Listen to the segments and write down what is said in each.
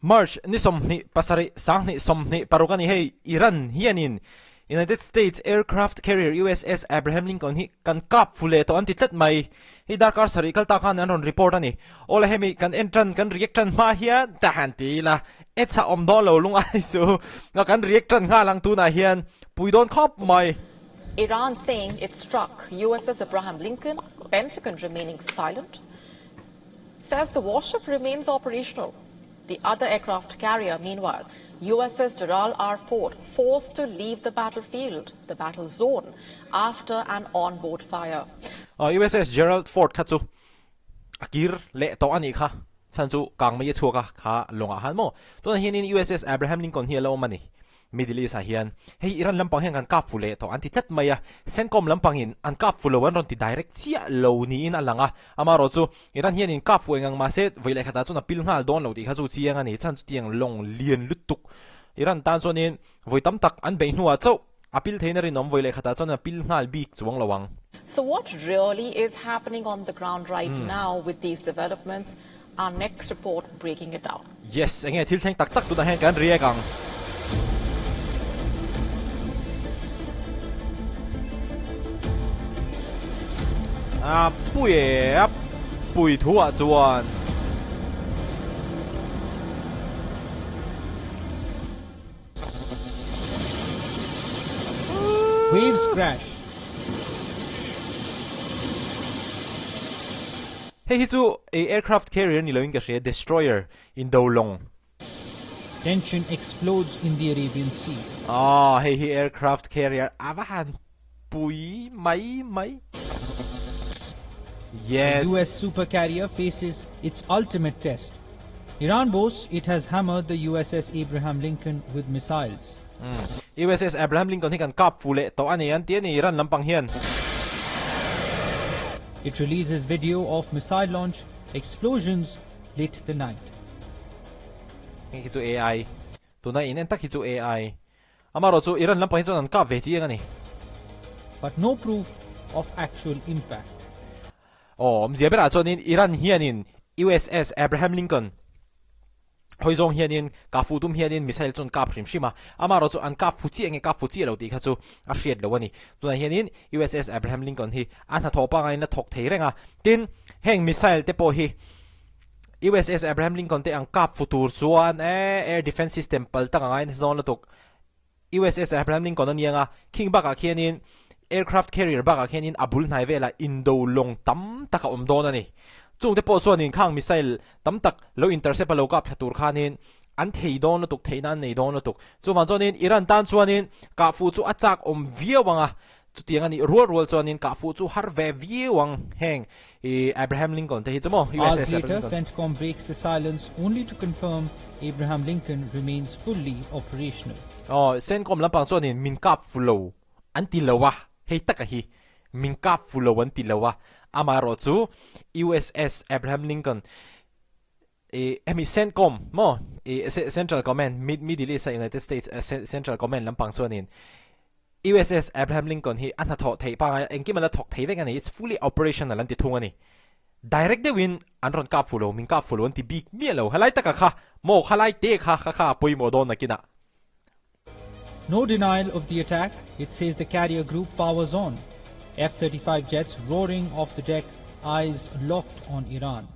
March ni 27 2026 a ni hei Iran hianin United States aircraft carrier USS Abraham Lincoln hi kan kap fu leh tawh an ti tlat mai. Hei darkar sarih kal ta khan an rawn report a ni. Awle hemi kan en tan kan react tan hma hian ta han ti ila ads a awm dawn lo lung ai su nga kan react tan nghal ang tunah hian pui dawn khawp mai. Iran saying it struck USS Abraham Lincoln, Pentagon remaining silent, says the warship remains operational. The other aircraft carrier, meanwhile, USS Gerald R. Ford, forced to leave the battlefield, the battle zone, after an onboard fire. USS Gerald Ford kha chu a kir leh tawh a nih kha. Chhan chu kang mai a chhuak a, kha lawngah khan maw. Tunah hianin USS Abraham Lincoln hi a lo awm a ni. Middle East ah hian hei Iran lampang hian kan kap fu leh tawh an ti tlat mai a, CENTCOM lampangin an kap fu lo an rawn ti direct chiah lo niin a lang a, amaherawh chu Iran hian in kap fu eng ang mahse vawi leh khatah chuan a pil nghal dawn lo tih kha chu chiang a ni, chhan chutiang lawng lian lutuk Iran tan chuanin vawi tam tak an beih hnuah chauh a pil theihna rinawm vawi leh khatah chuan a pil nghal bik chuang lo ang. So what really is happening on the ground right now with these developments? Our next report breaking it down. Yes, enge thil thleng tak tak tunah hian kan react ang. A pui e, a pui thu ah chuan. Waves crash. Hei hi chu ei aircraft carrier ni loin ka hria, destroyer, indo lawng. Tension explodes in the Arabian Sea. Aw, hei hi aircraft carrier a va han pui mai mai. Yes. The US supercarrier faces its ultimate test. Iran boasts it has hammered the USS Abraham Lincoln with missiles. USS Abraham Lincoln hi kan kap fu leh tawh a ni an ti a ni Iran lampang hian. It releases video of missile launch, explosions lit the night. Hei hi chu AI. Tuna in en tak hi chu AI. Amaherawh chu Iran lampang hi chuan an kap ve chiang a ni. But no proof of actual impact. Aw, awmzia berah chuanin Iran hianin USS Abraham Lincoln hawi zawng hianin kah fuh tum hianin missile chu an kap hrim hrim a, amaherawh chu an kap fu chiah nge kap fu chiah lo tih kha chu a hriat lo a ni. Tunah hianin USS Abraham Lincoln hi a hnathawh pangaiin la thawk thei reng a, tin heng missile te pawh hi USS Abraham Lincoln te ang kap fu tur chuan eh air defense system pal tak a ngai nasa dawn lutuk. USS Abraham Lincoln a ni ang a, khing bakah khianin aircraft carrier bakah khianin a bul hnai velah indo lawng tam tak a awm dawn a ni. Chungte pawh chuanin khang missile tam tak lo intercept a lo kap thla tur khanin an thei dawn lutuk, theihna an nei dawn lutuk. Chuvang chuanin Iran tan chuanin kah fuh chu a chak awm viau ang a, Chutiang a nih rual rual chuanin kah fuh chu har ve viau ang heng i Abraham Lincoln te hi chu maw Hours USS later, Abraham Lincoln. CENTCOM breaks the silence only to confirm Abraham Lincoln remains fully operational. Aw, CENTCOM lampang chuanin min kap fu lo an ti lo a, hei taka hi min kap fu lo an ti lo a, amaherawh chu USS Abraham Lincoln I hemi CENTCOM maw i Central Command Middle East a United States Central Command lampang chuanin USS Abraham Lincoln hi a hnathawh theih pangai engkim a la thawk thei vek a ni, it's fully operational an ti thung a ni. Direct deuhin an rawn kap fu lo, min kap fu lo an ti bik miah lo, helai taka kha maw khalai te kha kha kha a pawimawh dawn nakinah. No denial of the attack, it says the carrier group powers on. F-35 jets roaring off the deck, eyes locked on Iran.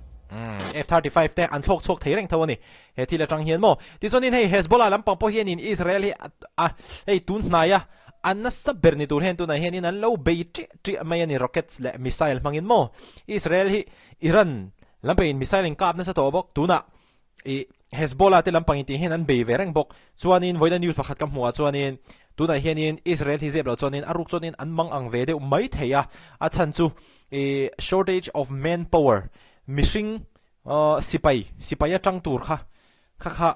F-35 te an thlawk chhuak thei reng tho a ni. He thil atang hian maw? Tichuanin hei Hezbollah lampang pawh hianin Israel hi a hei tun hnaia an nasa ber ni tur hian tunah hianin an lo bei ṭiah ṭiah mai a ni rockets leh missile hmangin maw? Israel hi Iran lampangin missile in kap nasa tawh bawk tunah I Hezbollah te lampang in tih hian an bei ve reng bawk. Chuanin vawiina news pakhat ka hmuh ah chuanin tunah hianin Israel hi zep loh chuanin a ruk chuanin an mang ang ve deuh mai thei a, a chhan chu i shortage of man power mihring sipai sipai atang tur kha kha kha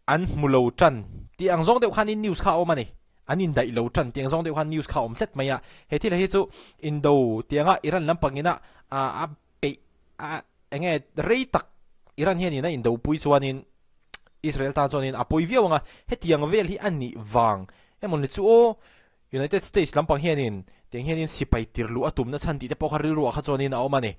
an hmu lo tan tih ang zawng deuh khanin news kha a awm a ni. An indaih lo tan tih ang zawng deuh khan news kha a awm tlat mai a. He thil hi chu indo tianga Iran lampang ina a peih a enge rei tak Iran hianin a indopui chuanin Israel tan chuanin a pawi viau ang a, hetiang vel hi a nih vang emaw ni chu aw United States lampang hianin tiang hianin sipai tirluh a tumna chhan tih te pawh kha rilruah kha chuanin a awm a ni.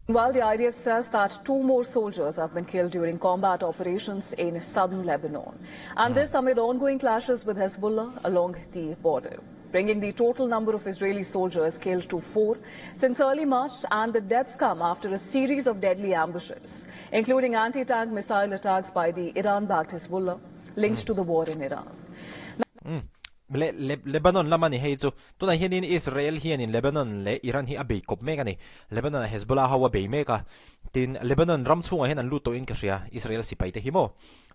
While the IDF says that two more soldiers have been killed during combat operations in southern Lebanon. And this amid ongoing clashes with Hezbollah along the border, bringing the total number of Israeli soldiers killed to four since early March, and the deaths come after a series of deadly ambushes, including anti-tank missile attacks by the Iran-backed Hezbollah linked to the war in Iran. Le Le Lebanon lama ni hei chu tunah hianin Israel hianin Lebanon leh Iran hi a bei kawp mek a ni. Lebanon ah Hezbollah ho a bei mek a, tin Lebanon ram chhungah hian an lut tawhin ka hria Israel sipai te hi maw.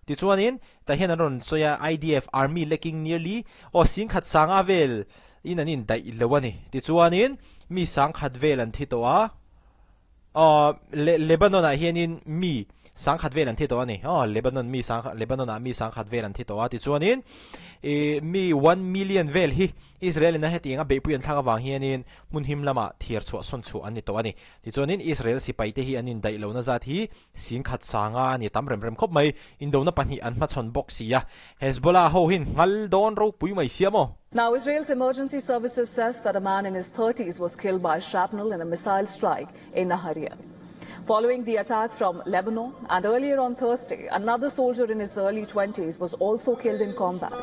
Tichuanin tah hian an rawn sawi a IDF army lacking nearly aw singkhat sanga vel in an indaih lo a ni. Tichuanin mi sangkhat vel an thi tawh a. Aw, Le Lebanon ah hianin mi sangkhat vel an thi tawh a ni. Aw, Lebanon mi sang Lebanon ah mi sangkhat vel an thi tawh a. Tichuanin ih mi one million vel hi Israel in a hetiang a beihpui an thlak avang hianin hmun him lamah thiar chhuah sawn chhuah an ni tawh a ni. Tichuanin Israel sipai te hi an indaih lohna zat hi singkhat sanga a ni tam rem rem khawp mai. Indona pahnih an hmachhawn bawk si a. Hezbollah ho hin nghal dawn ropui mai sia maw? Now, Israel's emergency services says that a man in his 30s was killed by shrapnel in a missile strike in Nahariya. Following the attack from Lebanon, and earlier on Thursday, another soldier in his early 20s was also killed in combat.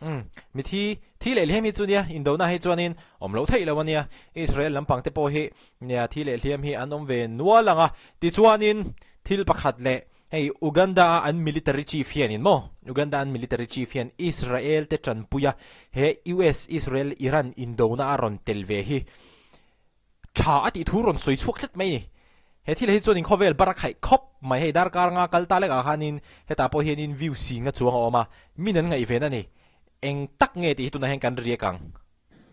Umm, mi thi, thi leh hliam hi chu nia, indona hi chuanin awm loh theih lo a nia. Israel lampang te pawh hi nia thi leh hliam hi an awm ve nual ang a. Tichuanin thil pakhat leh Hei Uganda a an military chief hianin maw? Uganda an military chief hian Israel te tanpui a, he US Israel Iran indona a rawn tel ve hi tha a tih thu rawn sawi chhuak tlat mai ni. He thil hi chuanin khawvel bar a khaih khawp mai. Hei darkar nga kal ta lekah khanin hetah pawh hianin view sing a chuang a awm a, min an ngaihven a ni. Eng tak nge tih hi tunah hian kan riak ang.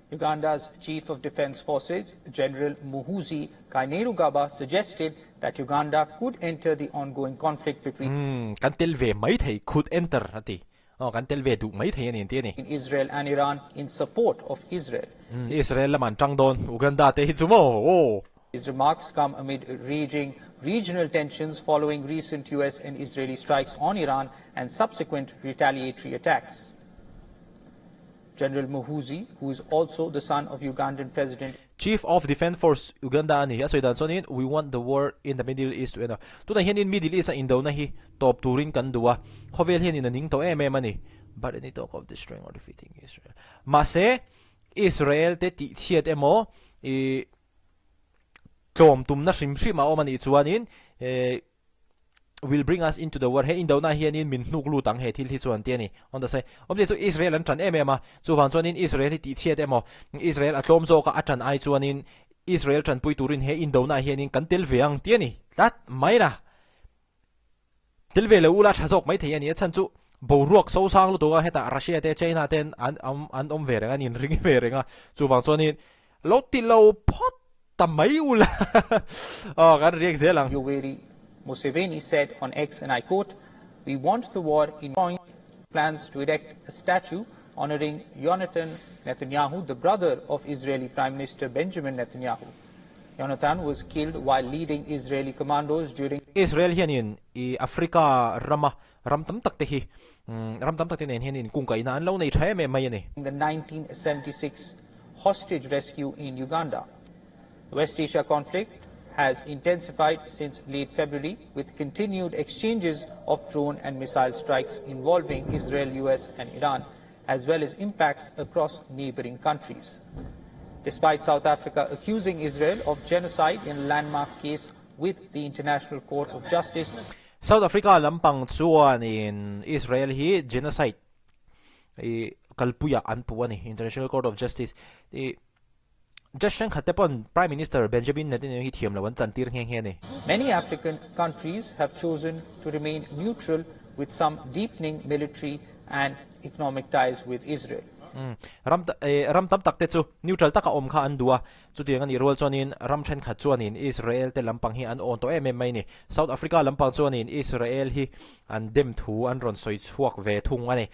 Uganda's Chief of Defense Forces, General Muhoozi Kainerugaba, suggested that Uganda could enter the ongoing conflict between Umm, kan tel ve mai thei, could enter a ti. Aw, kan tel ve duh mai thei a ni an ti a ni. Israel and Iran in support of Israel. Umm, Israel lamah an tang dawn, Uganda te hi chu maw? Aw. His remarks come amid raging regional tensions following recent US and Israeli strikes on Iran and subsequent retaliatory attacks. General Muhoozi, who is also the son of Ugandan President. Chief of Defence Force Uganda a ni. A sawi dan chuanin, We want the war in the Middle East to end a. Tunah hianin Middle East a indona hi tawp turin kan duh a, khawvel hianin a ning tawh em em a ni. But any talk of destroying or defeating Israel. Mahse, Israel te tihchhiat emaw, ih, tlawm tumna hrim hrim a awm a nih chuanin, eh, will bring us into the war he indona hianin min hnuk lut ang he thil hi chuan ti a ni. Awm ta se. Awmzia chu Israel an tan em em a, chuvang chuanin Israel hi tihchhiat emaw, Israel a tlawm zawk a a tan ai chuanin Israel tanpui turin he indona hianin kan tel ve ang ti a ni. Tlat mai la. Tel ve lo ula tha zawk mai thei a ni. A chhan chu boruak so sang lutuk a hetah Russia te China te an an awm ve reng a, an inring ve reng a, chuvang chuanin Lo ti lo phawt ta mai ula aw kan riak zel ang. Yoweri Museveni said on X and I quote, We want the war in plans to erect a statue honoring Yonatan Netanyahu, the brother of Israeli Prime Minister Benjamin Netanyahu. Yonatan was killed while leading Israeli commandos during Israel hianin i Africa rama ram tam tak te hi ram tam tak te nen hian inkungkaihna an lo nei tha em em mai a ni. The 1976 hostage rescue in Uganda. The West Asia conflict has intensified since late February with continued exchanges of drone and missile strikes involving Israel, US and Iran, as well as impacts across neighboring countries. Despite South Africa accusing Israel of genocide in a landmark case with the International Court of Justice, South Africa lampang chuanin Israel hi genocide i kalpuiah an puh a ni, International Court of Justice. I judge thenkhat te pawn Prime Minister Benjamin Netanyahu hi thiam lo an chantir nghe nghe a ni. Many African countries have chosen to remain neutral with some deepening military and economic ties with Israel. Ram ram tam tak te chu neutral taka awm kha an duh a, Chutiang a nih rual chuanin ram thenkhat chuanin Israel te lampang hi an awn tawh em em mai ni. South Africa lampang chuanin Israel hi an dem thu an rawn sawi chhuak ve thung a ni.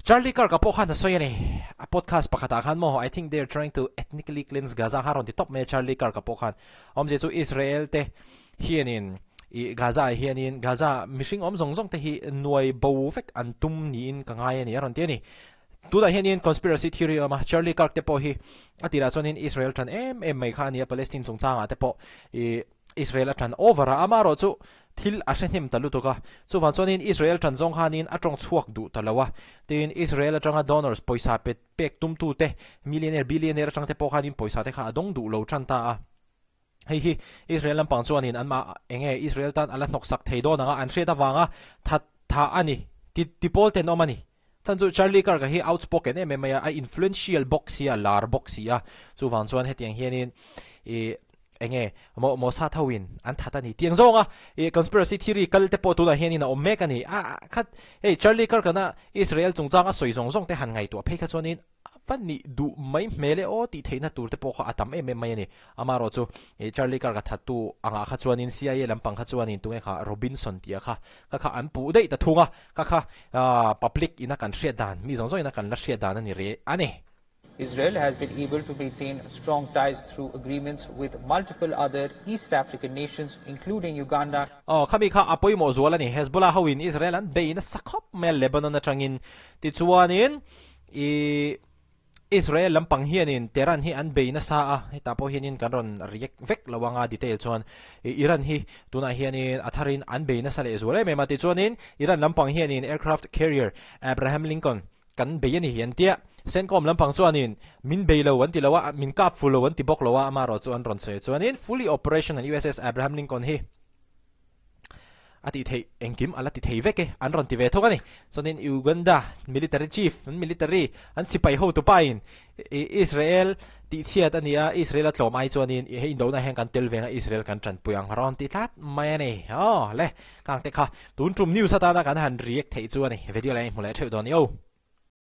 Charlie Kirk-a pawh khan a sawi a ni. A podcast pakhatah khan maw, I think they are trying to ethnically cleanse Gaza kha a rawn ti tawp mai a Charlie Kirk-a pawh khan. Awmzia chu Israel te hianin ih Gaza ah hianin Gaza mihring awm zawng zawng te hi nuai bo vek an tum niin ka ngai a ni a rawn ti a ni. Tunah hianin conspiracy theory a awm a, Charlie Kirk te pawh hi a tirah chuanin Israel tan em em mai kha a ni a, Palestine chungchangah te pawh ih Israel a ṭan over a, amaherawh chu thil a hre hnem ta lutuk a, chuvang chuanin Israel ṭan zawng khanin a ṭawng chhuak duh ta lo a, tin Israel aṭanga donors pawisa pe pek tumtute millionaire billionaire aṭang te pawh khanin pawisa te kha a dawng duh lo ṭan ta a. Hei hi Israel lampang chuanin anmah eng nge Israel tan a la hnawksak thei dawn anga an hriat avanga that tha a ni ti ti pawl tenawm a ni. Chhan chu Charlie Kirk-a hi outspoken em em mai a, a influential bawk si a, lar bawk si a, chuvang chuan hetiang hianin ih eng nge maw Mossad hoin an that a ni tiang zawnga ih conspiracy theory kal te pawh tunah hianin a awm mek a ni. A khat hei Charlie Kirk-ana Israel chungchang a sawi zawng zawng te han ngaihtuah phei kha chuanin A va nih duh mai hmel e aw tih theihna tur te pawh kha a tam em em mai a ni. Amaherawh chu ih Charlie Kirk a thattu angah kha chuanin CIA lampang kha chuanin tunge kha Robinson tih a kha kha kha an puh daih ta thung a, kha kha public ina kan hriat dan, mi zawng zawng ina kan la hriat dan a ni rih a ni. Israel has been able to maintain strong ties through agreements with multiple other East African nations including Uganda. Aw, khami kha a pawimawh zual a ni. Hezbollah hoin Israel an bei nasa khawp mai a Lebanon atangin. Tichuanin. I Israel lampang hianin Tehran hi an bei nasa a, hetah pawh hianin kan rawn react vek lo anga detail chuan Iran hi tunah hianin a tharin an bei nasa leh zual em em a, tichuanin Iran lampang hianin aircraft carrier Abraham Lincoln kan bei a ni hi an tia, CENTCOM lampang chuanin min bei lo an ti lo a, min kap fu lo an ti bawk lo a, amaherawh chu an rawn sawi chuanin fully operational USS Abraham Lincoln hi A tih theih engkim a la ti thei vek e, an rawn ti ve thawk a ni. Chuanin Uganda military chief, an military, an sipai hotu pain Israel tihchhiat a ni a, Israel a tlawm ai chuanin hei indona hian kan tel veng a, Israel kan tanpui ang rawn ti tlat mai a ni. Aw le, kang te kha tun tum news atana kan han react theih chu a ni. Video la i hmu leh theuh dawn i aw.